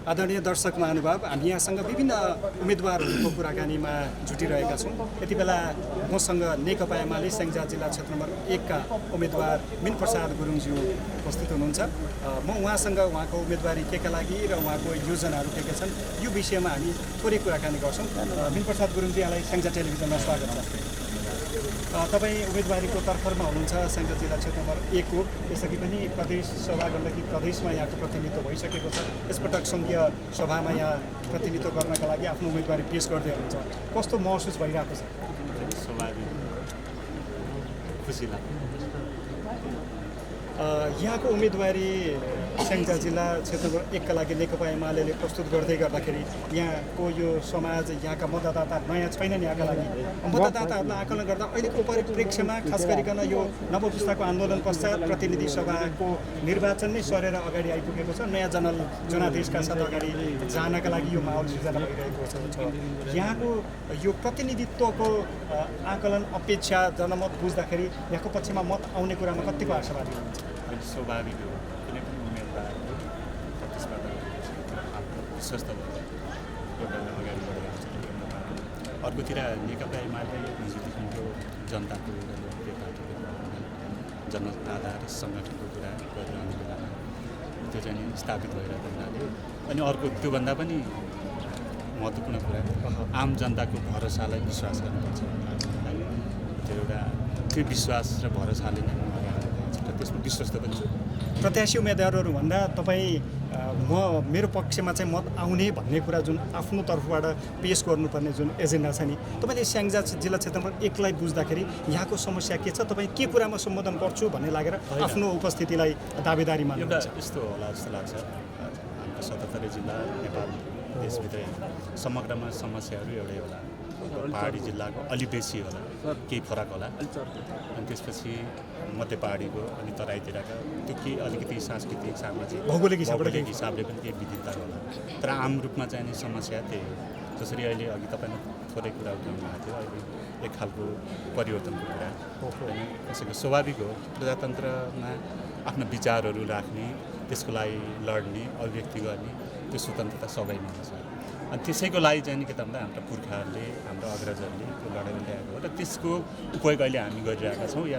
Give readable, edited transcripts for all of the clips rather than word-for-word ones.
आदरणीय दर्शक महानुभाव, हामी यहाँसँग विभिन्न उम्मेदवारहरूको कुराकानीमा जुटिरहेका छौँ। यति बेला मसँग नेकपा एमाले स्याङ्जा जिल्ला क्षेत्र नम्बर 1 का उम्मेदवार मिनप्रसाद गुरुङज्यू उपस्थित हुनुहुन्छ। म उहाँसँग उहाँको उम्मेदवारी केका लागि र उहाँको योजनाहरू के छन् यो विषयमा हामी थोरै कुराकानी गर्छौँ। मिनप्रसाद गुरुङजी, यहाँलाई स्याङ्जा टेलिभिजनमा स्वागत छ। तपाईँ उम्मेदवारीको तर्फरमा हुनुहुन्छ स्याङ्जा जिल्ला क्षेत्र नम्बर 1 को। यसअघि पनि प्रदेश सभा गर्दाखेरि प्रदेशमा यहाँको प्रतिनिधित्व भइसकेको छ। यसपटक सङ्घीय सभामा यहाँ प्रतिनिधित्व गर्नका लागि आफ्नो उम्मेदवारी पेश गर्दै हुनुहुन्छ। कस्तो महसुस भइरहेको छ? स्वाभाविक खुसी लाग्छ। यहाँको उम्मेदवारी स्याङ्जा जिल्ला क्षेत्र नम्बर 1 का लागि नेकपा एमाले प्रस्तुत गर्दै गर्दाखेरि यहाँको यो समाज, यहाँका मतदाता नयाँ छैनन्। यहाँका लागि मतदाताहरूलाई आकलन गर्दा अहिलेको परिप्रेक्ष्यमा खास गरिकन यो नवपुस्ताको आन्दोलन पश्चात प्रतिनिधि सभाको निर्वाचन नै सरेर अगाडि आइपुगेको छ। नयाँ जनादेशका साथ अगाडि जानका लागि यो माहौल सिर्जना भइरहेको छ। यहाँको यो प्रतिनिधित्वको आकलन, अपेक्षा, जनमत बुझ्दाखेरि यहाँको पक्षमा मत आउने कुरामा कतिको आशावादी हुनुहुन्छ? स्वाभाविक हो, कुनै पनि उम्मेदवार प्रतिस्पर्धा आफ्नो विश्वस्त भएर एउटा अगाडि बढिरहेको छ। अर्कोतिर नेकपा एमाले हिजोदेखिको जनताको एउटा लोकप्रिय पार्टीको जनआधार सङ्गठनको कुरा गरिरहने बेलामा त्यो चाहिँ स्थापित भइरहेको हुनाले, अनि अर्को त्योभन्दा पनि महत्त्वपूर्ण कुरा आम जनताको भरोसालाई विश्वास गर्नुपर्छ। त्यो एउटा त्यो विश्वास र भरोसाले नै त्यसमा विश्वस्त पनि छु। प्रत्याशी उम्मेदवारहरूभन्दा तपाईँ मेरो पक्षमा चाहिँ मत आउने भन्ने कुरा जुन आफ्नो तर्फबाट पेस गर्नुपर्ने जुन एजेन्डा छ नि, तपाईँले स्याङ्जा जिल्ला क्षेत्र नम्बर 1 लाई बुझ्दाखेरि यहाँको समस्या के छ, तपाईँ के कुरामा सम्बोधन गर्छु भन्ने लागेर आफ्नो उपस्थितिलाई दावेदारी मान्नुहुन्छ? एउटा यस्तो होला जस्तो लाग्छ, हाम्रो 77 जिल्ला नेपाल देशभित्रै समग्रमा समस्याहरू एउटै होला। पहाडी जिल्लाको अलि बेसी होला, केही फरक होला, अनि त्यसपछि मध्य पहाडीको अनि तराईतिरका त्यो केही अलिकति सांस्कृतिक, सामाजिक, भौगोलिक हिसाबले पनि केही विविधता होला। तर आम रूपमा चाहिँ नि समस्या त्यही हो। जसरी अहिले अघि तपाईँले थोरै कुरा उठाउनु भएको थियो, अहिले एक खालको परिवर्तनको कुरा होइन। त्यसैको स्वाभाविक हो, प्रजातन्त्रमा आफ्ना विचारहरू राख्ने, त्यसको लागि लड्ने, अभिव्यक्ति गर्ने त्यो स्वतन्त्रता सबैमा हुन्छ। अनि त्यसैको लागि चाहिँ नि के त भन्दा हाम्रा पुर्खाहरूले, हाम्रो अग्रजहरूले त्यो लडाइँ ल्याएको हो र त्यसको उपयोग अहिले हामी गरिरहेका छौँ। या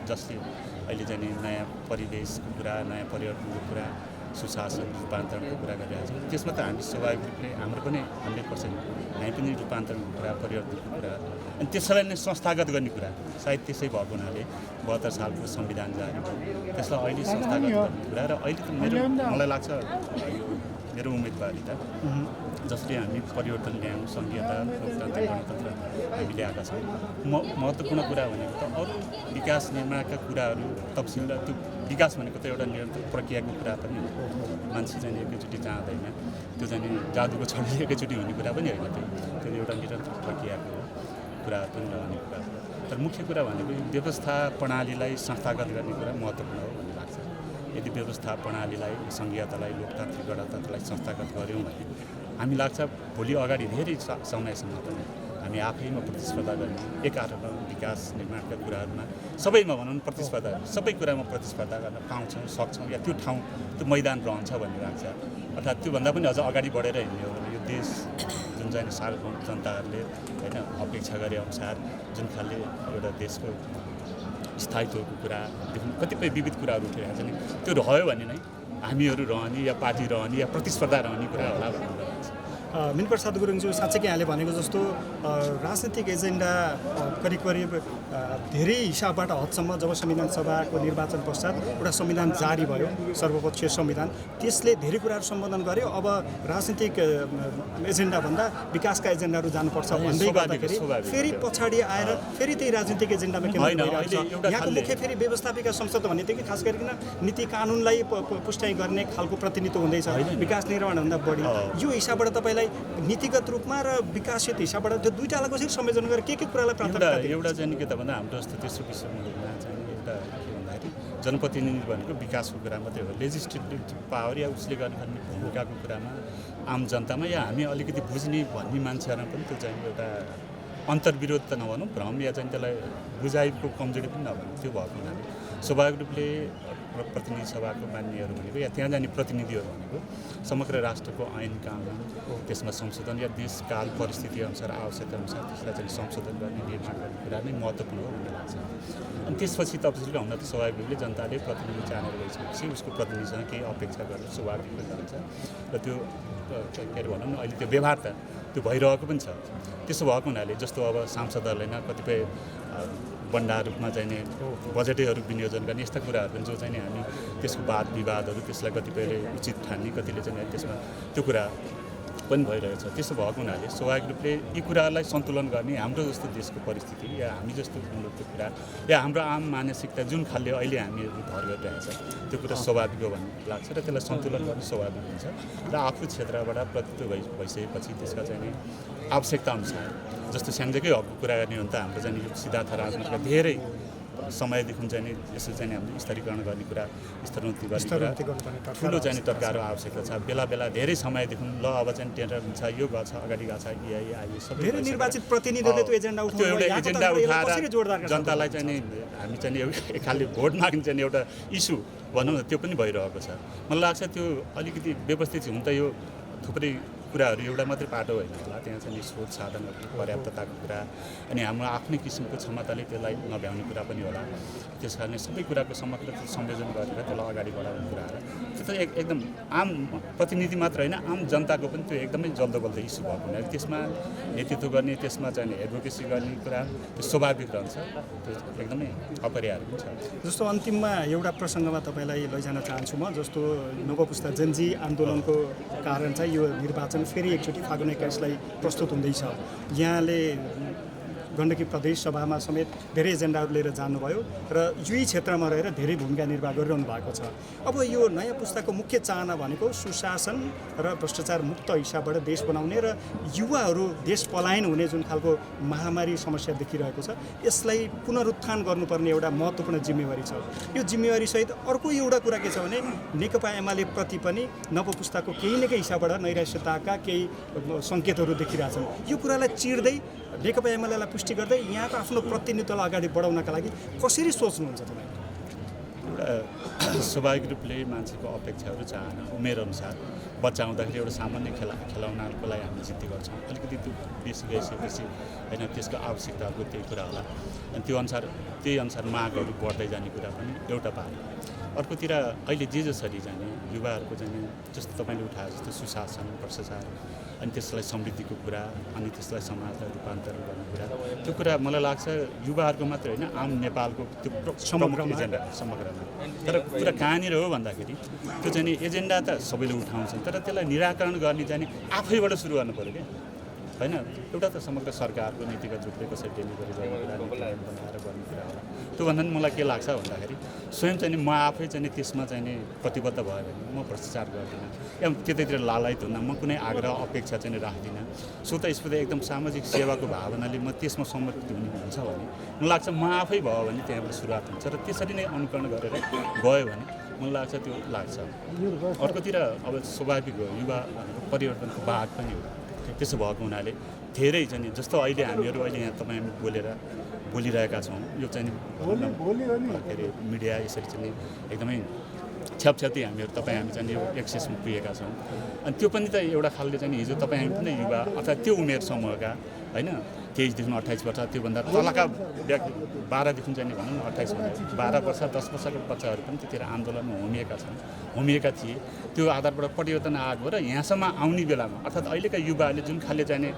जसले अहिले चाहिँ नि नयाँ परिवेशको कुरा, नयाँ परिवर्तनको कुरा, सुशासन, रूपान्तरणको कुरा गरिरहेका छौँ। त्यसमा त हामी स्वाभाविक रूपले हाम्रो पनि 100% हामी पनि रूपान्तरणको कुरा, परिवर्तनको कुरा, अनि त्यसलाई नै संस्थागत गर्ने कुरा। सायद त्यसै भएको हुनाले 72 सालको संविधान जारी भयो, त्यसलाई अहिले संस्थागत गर्ने कुरा। र अहिले त मलाई लाग्छ मेरो उम्मेदवारी त जसले हामी परिवर्तन ल्यायौँ, सङ्घीयता, लोकतन्त्र, गणतन्त्र हामी ल्याएका छौँ। महत्त्वपूर्ण कुरा भनेको त अरू विकास निर्माणका कुराहरू तफसिल, त्यो विकास भनेको त एउटा निरन्तर प्रक्रियाको कुरा पनि हो। मान्छे चाहिँ एकैचोटि चाहँदैन, त्यो चाहिँ जादुको छडले एकैचोटि हुने कुरा पनि होइन। त्यो एउटा निरन्तर प्रक्रियाको कुरा पनि रहने कुरा हो। तर मुख्य कुरा भनेको व्यवस्था प्रणालीलाई संस्थागत गर्ने कुरा महत्त्वपूर्ण हो भन्ने लाग्छ। यदि व्यवस्था प्रणालीलाई, सङ्घीयतालाई, लोकतान्त्रिक गणतन्त्रलाई संस्थागत गऱ्यौँ भने हामी लाग्छ भोलि अगाडि धेरै समयसम्म पनि हामी आफैमा प्रतिस्पर्धा गर्ने, एकअर्कामा विकास निर्माणका कुराहरूमा सबैमा भनौँ प्रतिस्पर्धा, सबै कुरामा प्रतिस्पर्धा गर्न पाउँछौँ, सक्छौँ, या त्यो ठाउँ, त्यो मैदान रहन्छ भन्ने लाग्छ। अर्थात् त्योभन्दा पनि अझ अगाडि बढेर हिँड्ने हो भने यो देश जुन चाहिँ सार्वभौम जनताहरूले होइन अपेक्षा गरे अनुसार जुन खालले एउटा देशको स्थायित्वको कुरा, कतिपय विविध कुराहरू उठिरहेको छ नि, त्यो रह्यो भने नै हामीहरू रहने या पार्टी रहने या प्रतिस्पर्धा रहने कुरा होला भन्ने लाग्छ। मिनप्रसाद गुरुङज्यू, साँच्चैकै यहाँले भनेको जस्तो राजनीतिक एजेन्डा करिब करिब धेरै हिसाबबाट हदसम्म जब संविधान सभाको निर्वाचन पश्चात एउटा संविधान जारी भयो, सर्वपक्षीय संविधान, त्यसले धेरै कुराहरू सम्बोधन गर्यो। अब राजनीतिक एजेन्डाभन्दा विकासका एजेन्डाहरू जानुपर्छ भन्दै गर्दाखेरि फेरि पछाडि आएर फेरि त्यही राजनीतिक एजेन्डामा केन्द्रित भइरहेको छ। यहाँको मुख्य फेरि व्यवस्थापिका संसद भन्ने थियो कि खास गरिकन नीति कानुनलाई पुष्टि गर्ने खालको प्रतिनिधित्व हुँदैछ विकास निर्माणभन्दा बढी। यो हिसाबबाट तपाईँलाई नीतिगत रूपमा र विकासित हिसाबबाट त्यो दुईटालाई कसरी संयोजन गरेर के कुरालाई प्राथमिकता दिनु? एउटा चाहिँ के त भन्दा हाम्रो जस्तो तेस्रो विश्वमा चाहिँ एउटा के भन्दाखेरि जनप्रतिनिधि भनेको विकासको कुरा मात्रै हो। लेजिस्लेटिभ पावर या उसले गर्ने भूमिकाको कुरामा आम जनतामा या हामी अलिकति बुझ्ने भन्ने मान्छेहरूमा पनि त्यो चाहिँ एउटा अन्तर्विरोध त नभनौँ, भ्रम या चाहिँ त्यसलाई बुझाइको कमजोरी पनि नभनौँ, त्यो भएको हुनाले स्वाभाविक रूपले प्रतिनिधि सभाको मान्यहरू भनेको या त्यहाँ जाने प्रतिनिधिहरू भनेको समग्र राष्ट्रको ऐन कानुन त्यसमा संशोधन या देशकाल परिस्थिति अनुसार आवश्यकता अनुसार त्यसलाई चाहिँ संशोधन गर्ने निर्माण गर्ने कुरा नै महत्त्वपूर्ण हो भन्ने लाग्छ। अनि त्यसपछि तपसिलका हुन त स्वाभाविकले जनताले प्रतिनिधि चाहेर गइसकेपछि उसको प्रतिनिधिसँग केही अपेक्षा गरेर स्वाभाविक हुन्छ र त्यो के अरे भनौँ न अहिले त्यो व्यवहार त त्यो भइरहेको पनि छ। त्यसो भएको हुनाले जस्तो अब सांसदहरूले न कतिपय बन्डा रूपमा चाहिने बजेटैहरू विनियोजन गर्ने यस्ता कुराहरू पनि जो चाहिँ हामी त्यसको वाद विवादहरू त्यसलाई कतिपयले उचित ठान्ने कतिले चाहिँ त्यसमा त्यो कुरा पनि भइरहेछ। त्यसो भएको हुनाले स्वाभाविक रूपले यी कुराहरूलाई सन्तुलन गर्ने हाम्रो जस्तो देशको परिस्थिति या हामी जस्तो मुलुकको कुरा या हाम्रो आम मानसिकता जुन खालले अहिले हामीहरू भर गरिरहेछ त्यो कुरा स्वाभाविक हो भन्ने लाग्छ र त्यसलाई सन्तुलन गर्नु स्वाभाविक हुन्छ र आफ्नो क्षेत्रबाट प्रतित्व भइसकेपछि त्यसका चाहिँ आवश्यकता अनुसार जस्तो स्याङ्जेकै हकको कुरा गर्ने हो भने त हाम्रो चाहिँ यो सिद्धार्थ राजमार्गका धेरै समयदेखि चाहिँ यसो चाहिँ हामीले स्तरीकरण गर्ने कुरा स्तरोन्नति गर्ने कुरा ठुलो चाहिँ तरकारको आवश्यकता छ। बेला बेला धेरै समयदेखि ल अब चाहिँ टेन्डर हुन्छ यो गर्छ अगाडि गएको छ आयो सबै धेरै निर्वाचित प्रतिनिधिले त्यो एजेन्डा उठाएर जनतालाई चाहिँ नि हामी चाहिँ एक खालले भोट माग्ने चाहिँ एउटा इस्यु भनौँ न त्यो पनि भइरहेको छ। मलाई लाग्छ त्यो अलिकति व्यवस्थित हुन त यो थुप्रै कुराहरू एउटा मात्रै पाटो होइन होला, त्यहाँ चाहिँ स्रोत साधनहरूको पर्याप्तताको कुरा अनि हाम्रो आफ्नै किसिमको क्षमताले त्यसलाई नभ्याउने कुरा पनि होला। त्यस कारणले सबै कुराको समग्र संयोजन गरेर त्यसलाई अगाडि बढाउने कुराहरू त्यो त एकदम आम प्रतिनिधि मात्र होइन आम जनताको पनि त्यो एकदमै जल्दो बल्दो इस्यु भएको हुनाले त्यसमा नेतृत्व गर्ने त्यसमा चाहिँ एडभोकेसी गर्ने कुरा त्यो स्वाभाविक रहन्छ, त्यो एकदमै अपरिहार्य पनि छ। जस्तो अन्तिममा एउटा प्रसङ्गमा तपाईँलाई लैजान चाहन्छु म, जस्तो नवपुस्ता जनजी आन्दोलनको कारण चाहिँ यो निर्वाचन फेरि एकचोटि फागुन 21लाई प्रस्तुत हुँदैछ। यहाँले गण्डकी प्रदेश सभामा समेत धेरै एजेन्डाहरू लिएर जानुभयो र यही क्षेत्रमा रहेर धेरै भूमिका निर्वाह गरिरहनु भएको छ। अब यो नयाँ पुस्ताको मुख्य चाहना भनेको सुशासन र भ्रष्टाचार मुक्त हिसाबबाट देश बनाउने र युवाहरू देश पलायन हुने जुन खालको महामारी समस्या देखिरहेको छ यसलाई पुनरुत्थान गर्नुपर्ने एउटा महत्त्वपूर्ण जिम्मेवारी छ। यो जिम्मेवारीसहित अर्को एउटा कुरा के छ भने नेकपा एमाले प्रति पनि नवपुस्ताको केही न केही हिसाबबाट नैराश्यताका केही सङ्केतहरू देखिरहेछन्। यो कुरालाई चिर्दै नेकपा एमालेलाई पुष्टि गर्दै यहाँको आफ्नो प्रतिनिधित्वलाई अगाडि बढाउनका लागि कसरी सोच्नुहुन्छ तपाईँ? एउटा स्वाभाविक रूपले मान्छेको अपेक्षाहरू चाहना उमेरअनुसार बच्चा हुँदाखेरि एउटा सामान्य खेलाउनाको लागि हामी जिद्दी गर्छौँ, अलिकति त्यो बेसी गइसकेपछि होइन त्यसको आवश्यकताहरूको त्यही कुरा होला अनि त्यही अनुसार मागहरू बढ्दै जाने कुरा पनि एउटा पार्ट। अर्कोतिर अहिले जे जसरी जाने युवाहरूको चाहिँ जस्तो तपाईँले उठाए जस्तो सुशासन भ्रष्टाचार अनि त्यसलाई समृद्धिको कुरा अनि त्यसलाई समाजलाई रूपान्तरण गर्ने कुरा त्यो कुरा मलाई लाग्छ युवाहरूको मात्रै होइन आम नेपालको त्यो समग्र एजेन्डा समग्रमा। तर कुरा कहाँनिर हो भन्दाखेरि त्यो चाहिँ एजेन्डा त सबैले उठाउँछन् तर त्यसलाई निराकरण गर्ने चाहिँ आफैबाट सुरु गर्नु पऱ्यो क्या होइन। एउटा त समग्र सरकारको नीतिगत रूपले कसरी डेलिभरी गर्ने कुरा बनाएर गर्ने कुरा होला। त्योभन्दा पनि मलाई के लाग्छ भन्दाखेरि स्वयं चाहिँ म आफै चाहिँ त्यसमा चाहिँ प्रतिबद्ध भयो भने म भ्रष्टाचार गर्दिनँ या त्यतैतिर लालायित हुन्न, म कुनै आग्रह अपेक्षा चाहिँ राख्दिनँ। स्वतस्फूर्त एकदम सामाजिक सेवाको भावनाले म त्यसमा समर्पित हुने हुन्छ भने मलाई लाग्छ म आफै भयो भने त्यहाँबाट सुरुवात हुन्छ र त्यसरी नै अनुकरण गरेर गयो भने मलाई लाग्छ त्यो लाग्छ। अर्कोतिर अब स्वाभाविक हो युवा परिवर्तनको भाग पनि हो। त्यसो भएको हुनाले धेरै चाहिँ जस्तो अहिले हामीहरू अहिले यहाँ तपाईँ बोलिरहेका छौँ यो चाहिँ के अरे मिडिया यसरी चाहिँ एकदमै छ्यापछ्याप्ती हामीहरू हामी चाहिँ यो एक्सेसमा पुगेका छौँ अनि त्यो पनि त एउटा खालले चाहिँ हिजो तपाईँ पनि युवा अथवा त्यो उमेर समूहका होइन 23 देखि 28 वर्ष त्योभन्दा तलका व्यक्ति 12 देखि चाहिँ भनौँ न 28 वर्ष 12 वर्ष 10 वर्षको बच्चाहरू पनि त्यतिर आन्दोलनमा होमिएका थिए। त्यो आधारबाट परिवर्तन आएको र यहाँसम्म आउने बेलामा अर्थात् अहिलेका युवाहरूले जुन खाले चाहिँ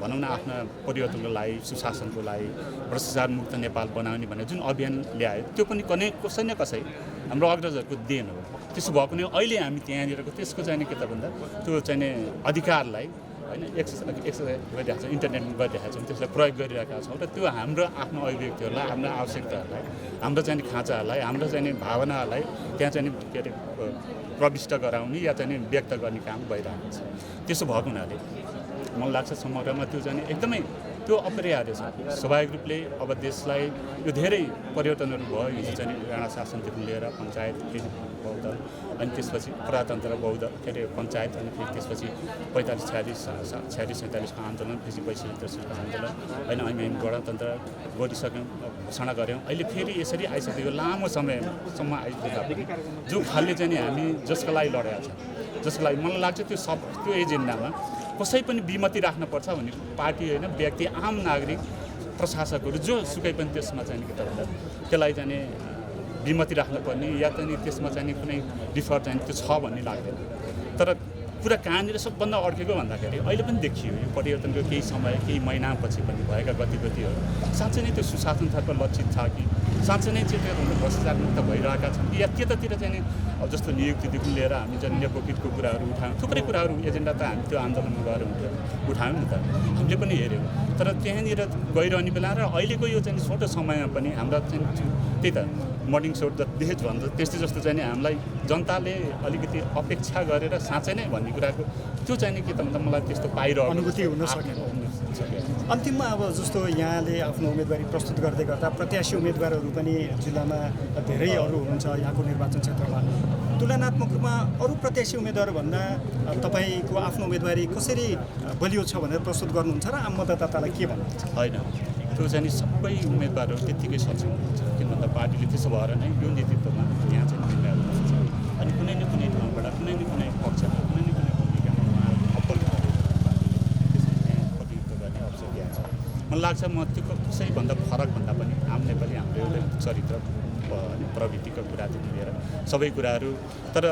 भनौँ न आफ्ना परिवर्तनको लागि सुशासनको लागि भ्रष्टाचार मुक्त नेपाल बनाउने भनेर जुन अभियान ल्यायो त्यो पनि कसै न कसै हाम्रो अग्रजहरूको देन हो। त्यसो भएको नै अहिले हामी त्यहाँनिरको त्यसको चाहिँ के त भन्दा त्यो चाहिँ अधिकारलाई होइन एक्सर्साइज गरिरहेको छौँ, इन्टरनेटमा गरिरहेका छौँ, त्यसलाई प्रयोग गरिरहेका छौँ र त्यो हाम्रो आफ्नो अभिव्यक्तिहरूलाई हाम्रो आवश्यकताहरूलाई हाम्रो चाहिँ खाँचाहरूलाई हाम्रो चाहिँ भावनाहरूलाई त्यहाँ चाहिँ के अरे प्रविष्ट गराउने या चाहिँ व्यक्त गर्ने काम भइरहेको छ। त्यसो भएको हुनाले मलाई लाग्छ समग्रमा त्यो चाहिँ एकदमै त्यो अपरिहार्य छ। स्वाभाविक रूपले अब देशलाई यो धेरै परिवर्तनहरू भयो। हिजो चाहिँ राणा शासनदेखि लिएर पञ्चायत, फेरि बहुदल, अनि त्यसपछि प्रजातन्त्र बहुदल, के अरे पञ्चायत, अनि फेरि त्यसपछि 45-46-47को आन्दोलन, फेरि 82-83को आन्दोलन, होइन हामी गणतन्त्र गरिसक्यौँ, घोषणा गऱ्यौँ। अहिले फेरि यसरी आइसकेको लामो समयसम्म आइपुग्दा पनि जो खालले चाहिँ नि हामी जसको लागि लडेका छ, जसको लागि मलाई लाग्छ त्यो एजेन्डामा कसै पनि विमति राख्नुपर्छ भन्ने पार्टी होइन, व्यक्ति, आम नागरिक, प्रशासकहरू जो सुकै पनि त्यसमा चाहिँ के त भन्दा त्यसलाई चाहिँ विमति राख्नुपर्ने या त नि त्यसमा चाहिँ कुनै डिफर चाहिँ त्यो छ भन्ने लाग्दैन। तर कुरा कहाँनिर सबभन्दा अड्केको भन्दाखेरि अहिले पनि देखियो यो परिवर्तनको केही समय, केही महिनापछि पनि भएका गतिविधिहरू साँच्चै नै त्यो सुशासनतर्फ लक्षित छ कि साँच्चै नै चाहिँ त्यो भ्रष्टाचारमुक्त भइरहेका छन् कि या त्यतातिर चाहिँ नि अब जस्तो नियुक्तिदेखि लिएर हामी चाहिँ नेपोकिटको कुराहरू उठायौँ, थुप्रै कुराहरू एजेन्डा त हामी त्यो आन्दोलनमा गएर हुन्थ्यो, उठायौँ नि त, हामीले पनि हेऱ्यौँ। तर त्यहाँनिर गइरहने बेला र अहिलेको यो चाहिँ छोटो समयमा पनि हाम्रा चाहिँ त्यही त मर्निङ सो द देश भन्छ त्यस्तै जस्तो चाहिँ हामीलाई जनताले अलिकति अपेक्षा गरेर साँच्चै नै भन्ने कुराको त्यो चाहिँ नि के त भन्दा मलाई त्यस्तो पाइरहेको अनुभूति हुन सकेन। अन्तिममा अब जस्तो यहाँले आफ्नो उम्मेदवारी प्रस्तुत गर्दै गर्दा प्रत्याशी उम्मेदवारहरू पनि जिल्लामा धेरै अरू हुनुहुन्छ यहाँको निर्वाचन क्षेत्रमा। तुलनात्मक रूपमा अरू प्रत्याशी उम्मेदवारभन्दा तपाईँको आफ्नो उम्मेदवारी कसरी बलियो छ भनेर प्रस्तुत गर्नुहुन्छ र आम मतदातालाई के भन्नुहुन्छ? होइन, त्यो चाहिँ नि सबै उम्मेदवारहरू त्यत्तिकै सक्षम हुन्छ। किन भन्दा पार्टीले त्यसो भएर नै यो नेतृत्वमा यहाँ चाहिँ निर्णयहरू गर्छ। अनि कुनै न कुनै ठाउँबाट कुनै न कुनै पक्षमा कुनै न कुनै भूमिकामा उहाँहरू अब्बल प्रतिनिधित्व गर्ने अवसर दिएको छ। मलाई लाग्छ म त्यो कसैभन्दा फरक भन्दा पनि आम नेपाली हाम्रो एउटा चरित्र अनि प्रवृत्तिको कुरादेखि लिएर सबै कुराहरू। तर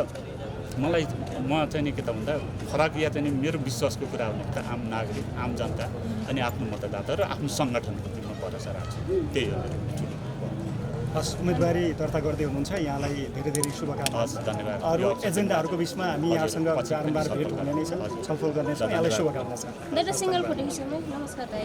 मलाई म चाहिँ नि के त भन्दा फरक या चाहिँ मेरो विश्वासको कुरा हो त आम नागरिक, आम जनता, अनि आफ्नो मतदाता र आफ्नो सङ्गठनको दिनमा भरोसा राख्छु। त्यही हो। हस्, उम्मेदवारी दर्ता गर्दै हुनुहुन्छ, यहाँलाई धेरै धेरै शुभकामना। हस्, धन्यवाद। अरू एजेन्डाहरूको बिचमा हामी यहाँसँग बारम्बार भेट हुने नै छ, छलफल गर्नेछौँ। यहाँलाई शुभकामना छ। सिंगल फोटो खिच्नु। नमस्कार दाइ।